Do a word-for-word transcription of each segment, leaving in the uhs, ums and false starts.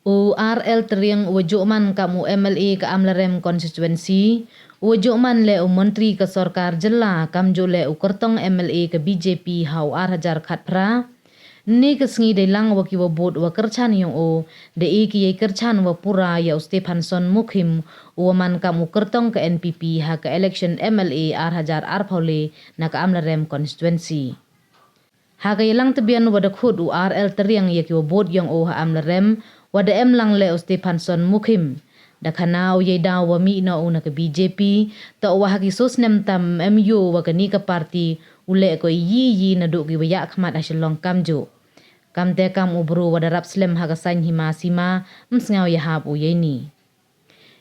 U R L Tariang uwa jooh man kam u M L A ka Amlarem Constituency, uwa jooh man leh u Montri ka Sorkar Jylla, kamjooh leh u kyrtong M L A ka B J P ha u ar hajar khatphra. Ynne ka sngi deilang wa kiwa bood wa kyrchaan yong o, da e ki yei kyrchaan wa pura ya u Stephanson Mukhim, uwa man kam u kyrtong ka N P P ha ka election M L A ar hajar arphaw le na ka Amlarem Constituency. Ha ka yalang tbian wa da khut u R L Tariang ya kiwa bood yong o ha Amlarem, wa da em lang leh u Stephanson Mukhim. Da khana u yei daw wa mih noh u na ka B J P, toh wa ha ki soo snem tam em yoo wa kani ka party u leh ko iyi iyi nadooh kiwa yahkhmat ha Shillong kamjooh. Kamtæ kam u bru wa da rap slem ha ka saiñ hima sima, ym sñiaw yahap u yeini.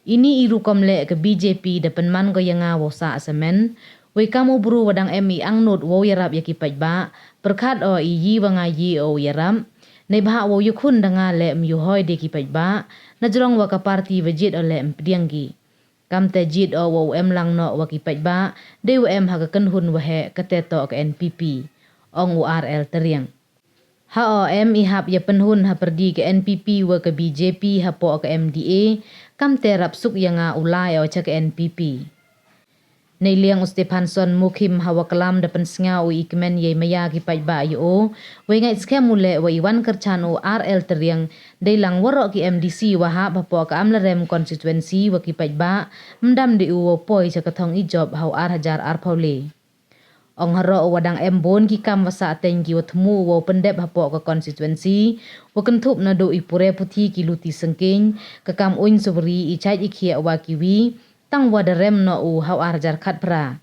Ini i rukom leh ka B J P da pynman ko ya nga wow sah samen, wei kam u bru wa dang em i angnood wow yarap ya ki paidbah, pyrkhat o iyi wa nga ye o u yarap, neibhah wow yakhun da nga leh ym yahoi de ki paidbah, najrong wa ka party wa jied o leh ym pdiang ki. Kamtæ jied o wow emlang noh wa ki paidbah, deiwa em ha ka kynhun waheh katæ toh ka N P P, ong u R L Tariang. Ha o em i hap ya pynhun hapyrdi ka N P P wa ka B J P hapoh ka M D A, kamtæ rap suk ya nga u lai o cha ka N P P. Neiliang u Stephanson Mukhim hawa klam da pynsñiaw u i kmen yei maya ki paidbah ya o, wei ngait skhem u leh wa i wan kyrchaan u R L Tariang, deilang waroh ki M D C wa hap hapoh ka Amlarem Constituency wa ki paidbah, ym dam de u wow poi cha ka thong i jop ha u ar hajar arphaw le. Ong haroh u wa dang em boon ki kam wa sahteiñ kiwa thmu u wow pyndep hapoh ka constituency, wa kynthup nadooh i puræ puthi ki luti syngkeiñ, ka kam uiñ suwari, i chait i khiah wa kiwi, tangwa da rem noh u ha u ar hajar khatphra.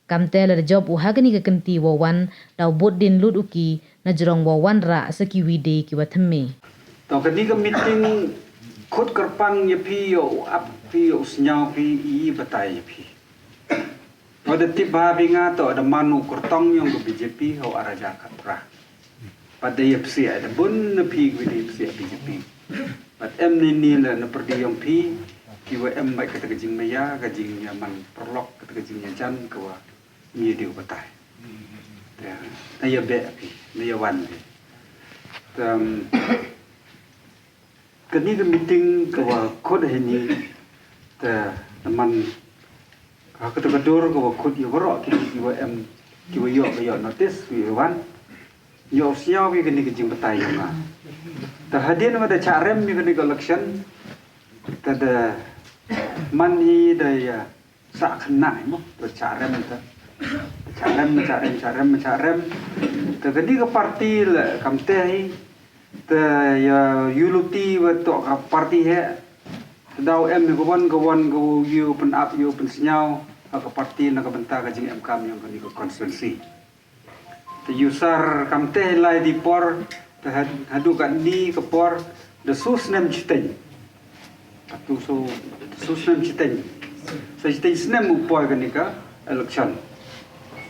Kamtæ lada jop u ha kani ka kynti wow wan, daw bood dien lut u ki, najrong wow wanrah sa kiwi de kiwa thymme. Toh kani ka meeting khut kyrpang ya phi, yow ap phi, yow sñiaw phi, i batai ya phi. Wa da tip bha phi nga toh da man u kyrtong yong ka B J P ha u ar hajar khatphra. Pat da yapsiah da boon na phi kiwa da yapsiah B J P. Pat em neini leh napyrdi yong phi, kiwa em bait katæ ka jingmaya, ka jingyaman pyrlok, katæ ka jingyajan kawa ym ye de u batai. Tæ, na yabeh phi, na yawan phi. Tæ, kani ka meeting kawa khut heini, tæ, da man ha katæ ka dur kawa khut ya waroh ki, kiwa em, kiwa yoh, ka yoh notice, kiwa wan. Yow sñiaw ya kani ka jingbatai yong nga. Tæ hadien wa da chah rem ya kani ka election, tæ da man hi da ya sah khynnah hi mo, tæ chah rem tæ. Chah rem, chah rem, chah rem, chah rem. Tæ kani ka party leh kamtæ hi, tæ ya u luti wa toh ka party heh, tæ daw em hi kawon kawon kawow yow pynap yow pynsñiaw ha ka party na ka bynta ka jingemkaam yong kani ka constituency. Tæ yusar kamtæ hi lai di por, tæ had-, hadooh katni ka por, da soo snem chiteiñ. Katu soo, soo snem chiteiñ. Soo chiteiñ snem u poi kani ka election.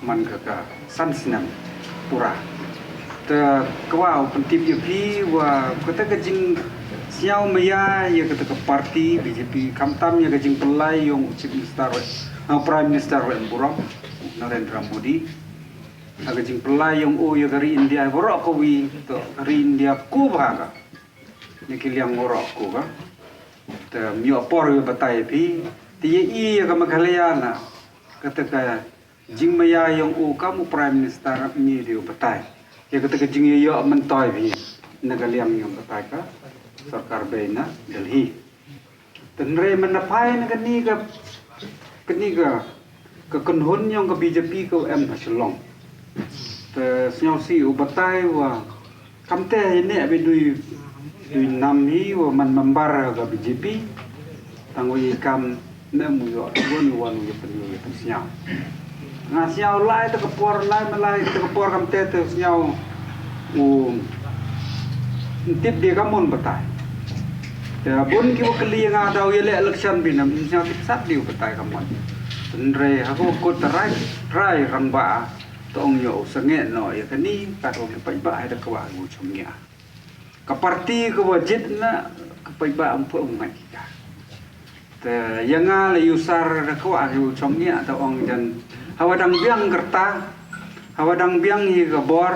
Man ka ka san snem pura. Tæ kwah u pyntip ya phi wa katæ ka jingsñiaw maya ya katæ ka party B J P, khamtam ya ka jingpynlai yong u Chief Minister, ah, Prime Minister wa em burom, Narendra Modi. Ha ka jingpynlai yong o ya ka ri India waroh kawi, toh ka ri India ku bha ka. Ya ki liang waroh ku ka. Tæ ym yoh por yow batai phi. Tæ ya i ya ka Meghalaya na katæ ka jingmaya yong o kam u Prime Minister ym ye de u batai. Ya katæ ka jingyayoh myntoi phi na ka liang yong katæ ka sorkar bei na Delhi. Tæ hynre man da phai na kani ka, kani ka, ka kynhun yong ka B J P kawa em ha Shillong. Tæ sñiawsih u batai wa kamtæ hi neh wa dui, dui nam hi wa man member ka B J P. Tangwa i kam ne mu yoh, won, won, ya pyn, ya pynsñiaw. Nga sñiaw lai tæ ka por, lai ma lai tæ ka por kamtæ tæ sñiaw u tip de kammon batai. Tæ boon kiwa kylli nga daw yaleh election phi na, sñiaw tip sap de u batai kammon. Hynre ha ka kut tæ rai, rai rangbah, toh ong yow sangeh noh ya kani, katwa ki paidbah da kwah u chongngiah. Ka party kawa jied na, ka paidbah ym pu ong ngai ki ka. Tæ ya nga leh yusar da kwah u chongngiah, toh ong jan, hawa dang biang ka rta, hawa dang biang hi ka bor,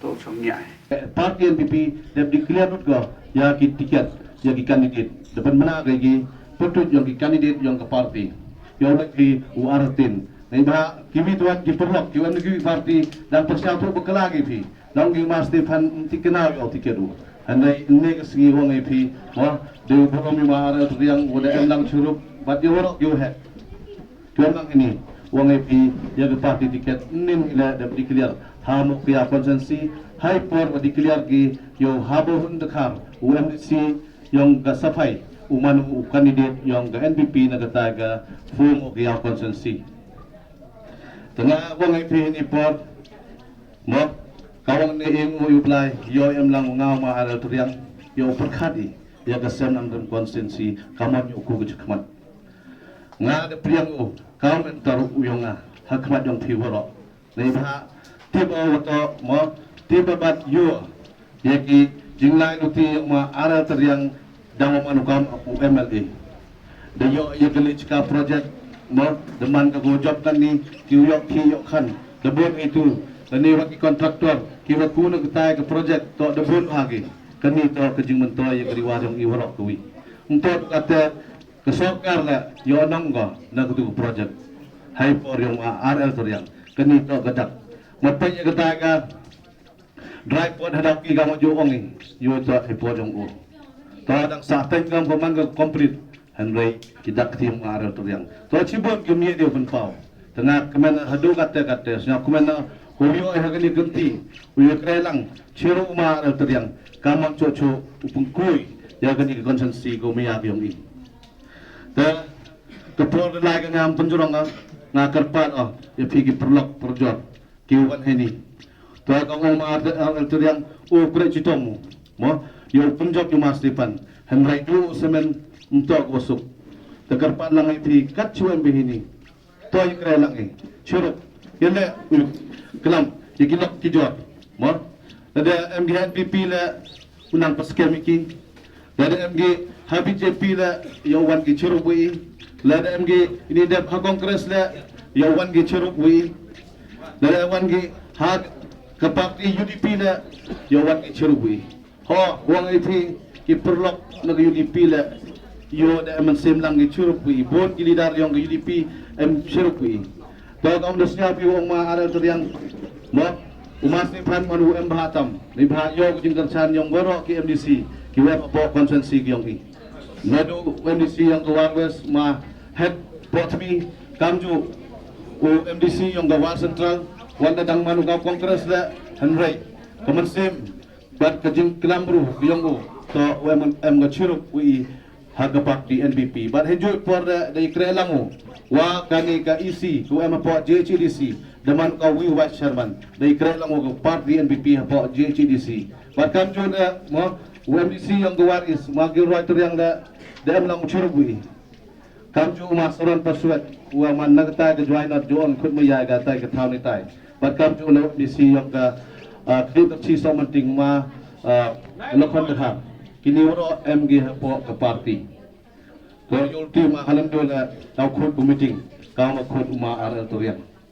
toh chongngiah. Party N P P dep declare lut ko ya ki ticket. Ya ki candidate, da pynbna ka ya ki pyrtuit yong ki candidate yong ka party. Yow leh ki u artin. Neibhah kiwi tuan ki pyrlok, ki wan ki party, dang pyrshah tu bakla ki phi. Dang ki Ma Stephen ti kena yow ticket u. Hynrei ne ka sngi ong i phi, mo, de u burom i Ma R L Tyrdiang, u da em lang chirup, bad yow warok yow heh. Tuan lang ini, ong i phi, ya ka party ticket, nin i le da declare. Ha Mowkaiaw constituency, ha i por wa declare ki, yow ha Bahun Dkhar, u M D C, yong ka Safai, u man u candidate yong ka N P P na kata ka Mowkaiaw constituency. Tang nga ong i phi ini por, mo, ka ong ne ing u yow Blai, yow em lang u nga u Ma R L Tyrdiang, yow pyrkhat i, ya ka Siem Nongrim constituency, ka mon yow ku ka chakhmat. Nga da pdiang u, ka mentor u yong nga, ha khmat yong phi warok. Neibhah, tip o wa toh, mo, tip o bad yoh, ya ki jinglai luti yong Ma R L Tyrdiang, dang wa man u kam u M L A. Da yoh ya ka list ka project, mo, da man ka ko job kani, ki u yoh ki yoh khan, da bun itu, da ni wa ki contractor, ki wa ku na kata ka project, toh da bun ha ki, kani toh ka jingmyntoi ya ka Ri War yong i warok kawi. Mynta kata, ka sorkar le, yoh nong ko, na katu ka project. Ha i por yong Ma R L Tyrdiang, kani toh ka dak. Mynta ya kata ka, dry port hadap ki ka mo ju ong i, yow toh ha i por yong u. Toh dang sa teng kam ko man ka complete, hynrei ki dak ti Ma R L Tyrdiang. Toh chibun ki mih de pynpaw. Tang nga kmen hadu kate kate, sñiaw kmen na, u yoh i ha kani kynti, u yoh kre lang, chirup Ma R L Tyrdiang, ka man cho cho, u pynkui, ya kani ka constituency ko mih ya yong i. Te, ka por da lai ka ngam pynjrong nga, nga kyrpad o, ya phi ki pyrlok pyrjor, ki wan hini. Te ka ong Ma R L Tyrdiang, u kre chitom u, mo, yow pynjop yow Ma Stephen, hynrei du u semen, mynta ko suk. Te kyrpad lang i phi, kat chi wa em bha hini. Toh i kre lang i, chirup, ya le, u, klam, ya ki lok ki jor, mo. Lada em ki ha N P P le, u nang pynskhem i ki. Lada em ki ha B J P le, yow wan ki chirup wi. Lada em ki ini dep ha Congress le, yow wan ki chirup wi. Lada wan ki ha ka party U D P le, yow wan ki chirup wi. Ho, ong i phi, ki pyrlok na ka U D P le, yow da em siem lang ki chirup wi. Bun ki leader yong ka U D P em chirup wi. Toh ka ong da sñiaw phi ong Ma R L Tyrdiang, mo, u Ma Stephen man u em bha tam. Neibhah yoh ka jingkyrchan yong warok ki M D C, ki wa em hapoh constituency ki yong i. Nadu u M D C yong ka War West, Ma Hepworth mi, kamjooh u M D C yong ka War Central, wa da dang man u ka Congress le, hynrei ka mynsiem bad ka jingklam bru yong u, toh u em, em ka chirup wi ha ka party N P P. Bad hynjooh por da, da i kre lang u, wa kani ka E C, u em hapoh J H A D C, da man ka wi vice chairman, da i kre lang u ka party N P P hapoh J H A D C. Bad kamjooh da, mo, u M D C yong ka War East, Ma Gilroy Tyrdiang da, da em lang u chirup wi. Kamjooh u Ma Saron Paswet, u wa man na kata ka Jowai North, jooh khut maya kata ka thaw ni tai. Bad kamjooh u M D C yong ka, ah, Khliehtyrshi Sohmynting Ma, ah, Lakhon Dkhar. Kini warok em ki hapoh ka party. Ko yoh ti ma halan do la, tau khut ka meeting, ka ma khut u Ma R L Tyrdiang.